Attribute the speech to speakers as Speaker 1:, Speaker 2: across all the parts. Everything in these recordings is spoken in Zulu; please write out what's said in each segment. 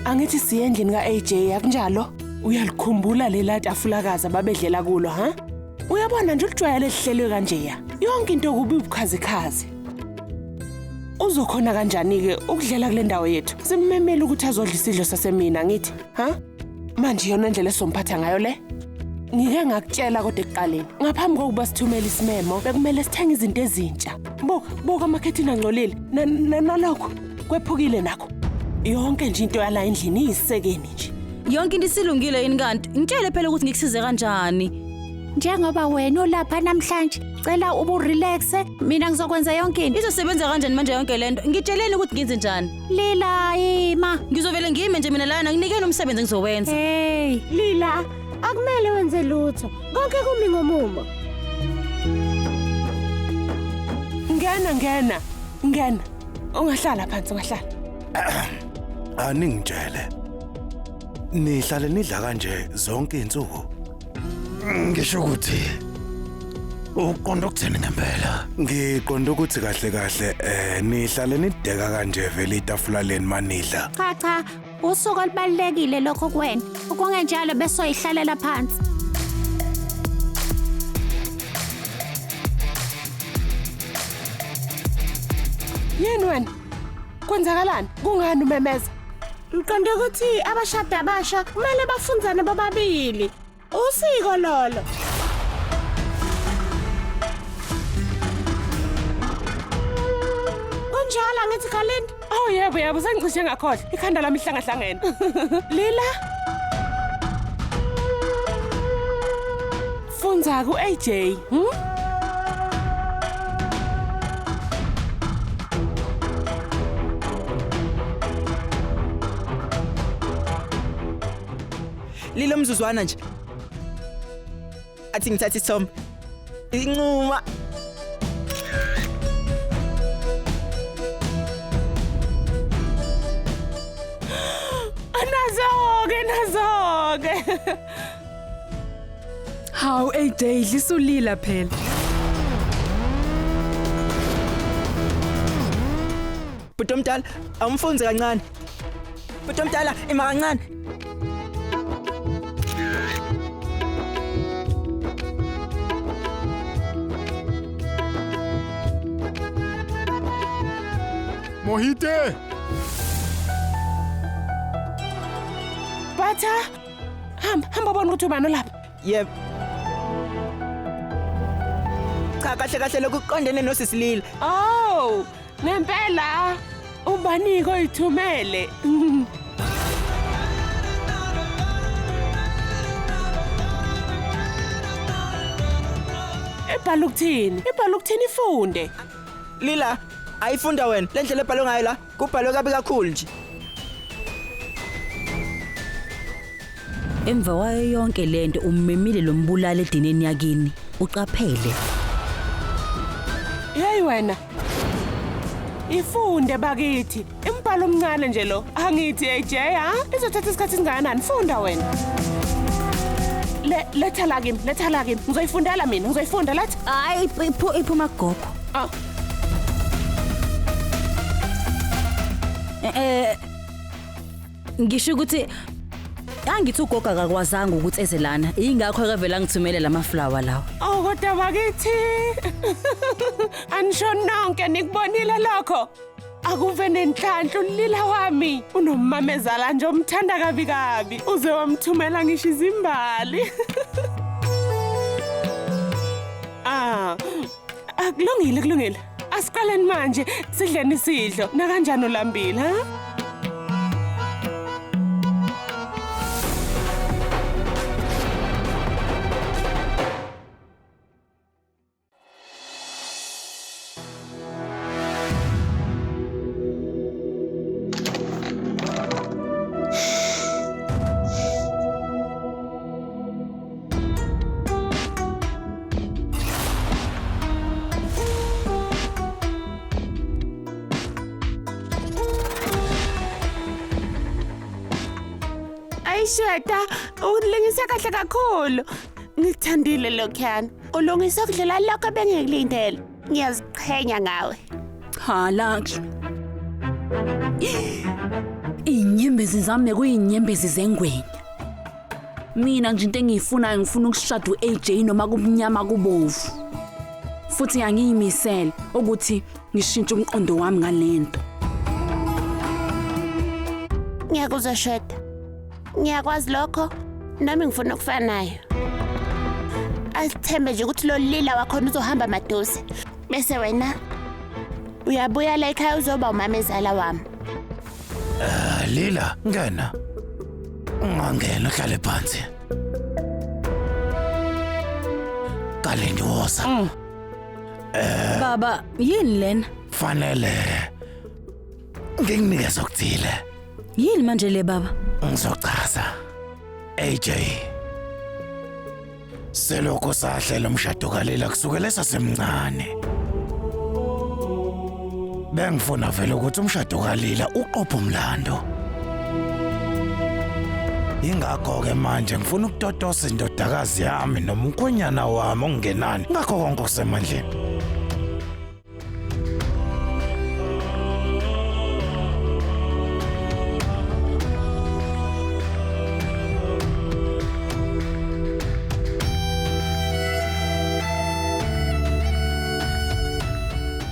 Speaker 1: Angithi siye endlini ka-AJ akunjalo? Uyalikhumbula lela tafulakazi ababedlela kulo, ha? Uyabona nje ulijwayele lihlelwe kanjeya. Yonke into kubi ubukhazikhazi. Uzokhona kanjani-ke ukudlela kule ndawo yethu? Simmemele ukuthi azodla isidlo sasemina ngithi, ha? Manje iyona ndlela esizomphatha ngayo le? Ngike ngakutshela kodwa ekuqaleni, ngaphambi kokuba sithumele isimemo, bekumele sithenge izinto ezintsha. Buka, buka amakhethini angcolile. Nalokho kwephukile nakho. Yonke nje into yala endlini iyisekeni nje.
Speaker 2: Yonke into isilungile yini kanti? Ngitshele phela ukuthi ngikusize kanjani.
Speaker 3: Njengoba wena ulapha namhlanje, cela ubu-relaxe, mina ngizokwenza yonke into.
Speaker 2: Izosebenza kanjani manje yonke lento? Ngitsheleni ukuthi ngenze njani.
Speaker 3: Lila, ima.
Speaker 2: Ngizovele ngime nje mina lana, nginikeni umsebenzi engizowenza.
Speaker 3: Hey,
Speaker 4: Lila, akumele wenze lutho. Konke kumi ngomumo.
Speaker 1: Ngena, ngena, ngena. Ungahlala phansi, ungahlala.
Speaker 5: Aningitshele. Nihlale nidla kanje zonke izinsuku. Ngisho ukuthi uqonda ukuthini ngempela? Ngiqonda ukuthi kahle kahle nihlale nideka kanje vele itafula leni manidla.
Speaker 3: Cha cha, usuku olubalulekile lokho kuwena. Ukungenjalo besoyihlalela phansi.
Speaker 1: Yini wena? Kwenzakalani? Kungani umemeza?
Speaker 4: Ngiqonde ukuthi abashadi abasha kumele bafunzane bobabili. Usiko lolo. Kunjalo ngithi Khalid.
Speaker 1: Oh yebo yebo, sengicishe ngakhohlwa. Ikhanda lami ihlangahlangene. Lila. Fundza ku-AJ,
Speaker 6: Lilo mzuzwana nje. Athi ngithathe isithombe. Inquma.
Speaker 1: Nazo-ke, nazo-ke.
Speaker 7: Hawu AJ dlisulila phela.
Speaker 6: Bhuti omdala, awumfunze kancane. Bhuti omdala, ima kancane.
Speaker 8: Mohite!
Speaker 1: Batha, hamba, hamba bona ukuthi ubani olapha.
Speaker 6: Yebo. Cha kahle kahle lokhu kuqondene nosisi Lila.
Speaker 1: Oh, ngempela ubanike oyithumele. Ebhala ukuthini? Ebhala ukuthini ifunde?
Speaker 6: Lila, ayifunda wena. Le ndlela ebhalwe ngayo la, kubhalwe kabi kakhulu nje.
Speaker 2: Emva kwayo yonke lento ummemile lo mbulali edineni yakini. Uqaphele.
Speaker 1: Hey wena. Ifunde bakithi. Imbhalo omncane nje lo. Angithi AJ ha? Izothatha isikhathi esingakanani? Funda wena. Le letha la kimi, letha la kimi. Ngizoyifundela mina, ngizoyifunda letha.
Speaker 2: Hayi iphuma gogo.
Speaker 1: Ah.
Speaker 2: Ngisho ukuthi angithi ugogo akakwazanga ukuthi eze lana. Ingakho akavela ngithumele lamaflower lawa.
Speaker 1: Oh kodwa bakithi. Anisho nonke nikubonile lokho. Akuve nenhlanhla ulila wami. Unomamezala nje omthanda kabi kabi. Uze wamthumela ngisho izimbali. Ah. Akulungile kulungile. Asiqaleni manje sidleni isidlo. Nakanjani ulambile, ha?
Speaker 4: Ayishweta, ulungisa kahle kakhulu. Ngikuthandile lokhuyana. Ulungisa ukudlula lokho ebengikulindele. Ngiyaziqhenya ngawe.
Speaker 2: Cha Lakshmi. Inyembezi Inyembezi zami bekuyinyembezi zengwenya. Mina nje into engiyifunayo ngifuna ukushada uAJ noma kumnyama kubovu. Futhi angiyimisele ukuthi ngishintshe umqondo wami ngalento.
Speaker 4: Ngiyakuzwa Shweta. Ngiyakwazi lokho. Nami ngifuna ukufana nayo. Asithembe nje ukuthi lo Lila wakhona uzohamba maduze. Bese wena uyabuya la ekhaya uzoba umamezala wami.
Speaker 5: Lila, ngena. Ungangena uhlale phansi. Kalindi woza.
Speaker 2: Baba, yini lena?
Speaker 5: Fanele ngikunikeze okuthile.
Speaker 2: Yini manje le baba?
Speaker 5: Ngizochaza. AJ. Selokhu sahlela umshado kaLila kusukela esasemncane. Bengifuna vele ukuthi umshado kaLila uqophe umlando. Ingakho-ke manje ngifuna ukutotosa indodakazi yami nomkhwenyana wami ongenani ngakho konke okusemandleni.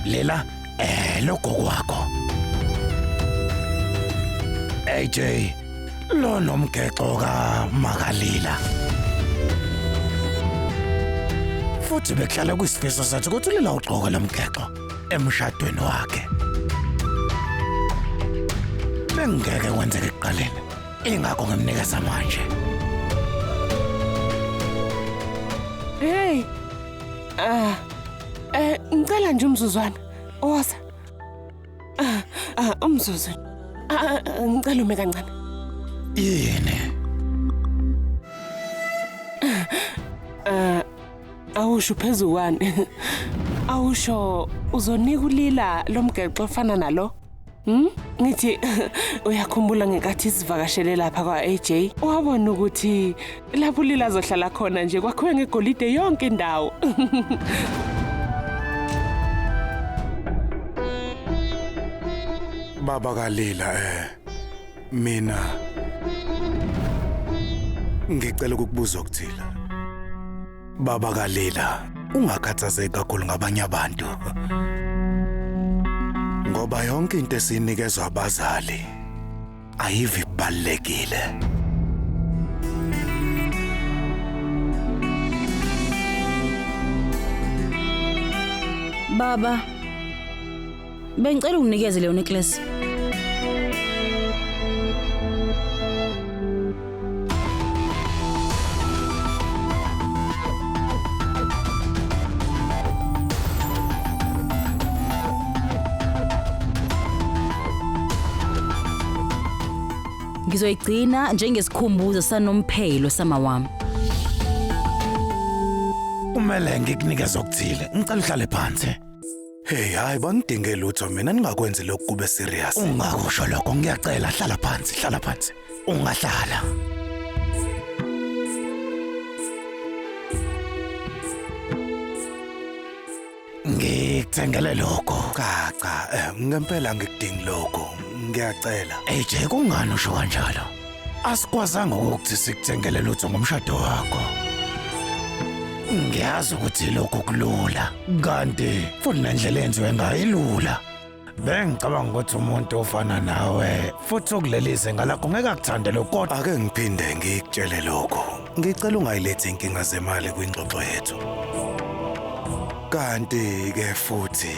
Speaker 5: Lela, lokho kwakho. AJ, lo nomgexo kaMakalila. Futhi bekuhlala kuyisifiso sethu ukuthi uLila ugqoke lo mgexo emshadweni wakhe. Bengeke kwenzeke ekuqaleni, ingakho ngimnikeza manje.
Speaker 1: Hey. Ngicela nje umzuzwana. Owaza. Umzuzu. Ngicela ume kancane.
Speaker 5: Yini?
Speaker 1: Awusho phezukwani. Awusho uzonika uLila lomgexo ofana nalo? Ngithi uyakhumbula ngenkathi sivakashele lapha kwa-AJ, wabona ukuthi lapho uLila azohlala khona nje kwakhiwe ngegolide yonke indawo.
Speaker 5: Baba kaLila, mina ngicela ukukubuza okuthile. Baba kaLila, ungakhathazeki kakhulu ngabanye abantu. Ngoba yonke into esinikezwa abazali ayivi ibalulekile.
Speaker 2: Baba, bengicela unginikeze leyo necklace. Ngizoyigcina njengesikhumbuzo sanomphelo sama wami.
Speaker 5: Kumele ngikunikeze okuthile. Ngicela uhlale phansi. Hey, hayi bangidinge lutho mina, ningakwenzi lokhu kube serious. Ungakusho lokho, ngiyacela, hlala phansi, hlala phansi. Ungahlala. Ngikuthengele lokho. Cha, ngempela ngikudingi lokho. Ngiyacela. AJ, kungani usho kanjalo? Asikwazanga ukuthi sikuthengele lutho ngomshado wakho. Ngiyazi ukuthi lokho kulula, kanti futhi nendlela enziwe ngayo ilula. Bengicabanga ukuthi umuntu ofana nawe futhi okuleli zinga lakho ngeke akuthande lokho, kodwa ake ngiphinde ngikutshele lokho. Ngicela ungayilethi inkinga zemali kwingxoxo yethu. Kanti ke futhi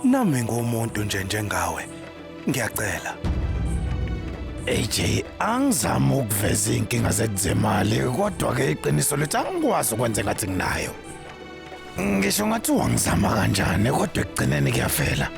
Speaker 5: nami ngumuntu nje njengawe. Ngiyacela. AJ, angizami ukuveza inkinga zezimali, kodwa ke iqiniso lithi angikwazi ukwenza ngathi nginayo. Ngisho ngathi wangizama kanjani, kodwa ekugcineni kuyafela.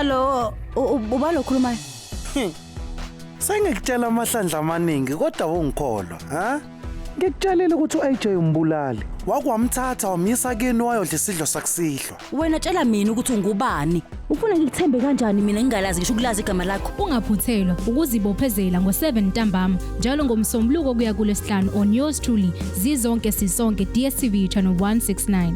Speaker 9: Hello, ubani okhulumayo?
Speaker 5: Sengikutshela amahlandla amaningi kodwa ungikholwa, ha? Ngikutshelile ukuthi uAJ umbulali. Wakwamthatha wamyisa kini wayodla isidlo sakusihlwa.
Speaker 9: Wena tshela mina ukuthi ungubani. Ufuna ngikuthembe kanjani mina ngingalazi ngisho ukulazi igama lakho?
Speaker 10: Ungaphuthelwa ukuzibophezela ngo-7 ntambama njalo ngoMsombuluko kuya kuLwesihlanu on yours truly, Zizonke Sisonke, DStv channel 169.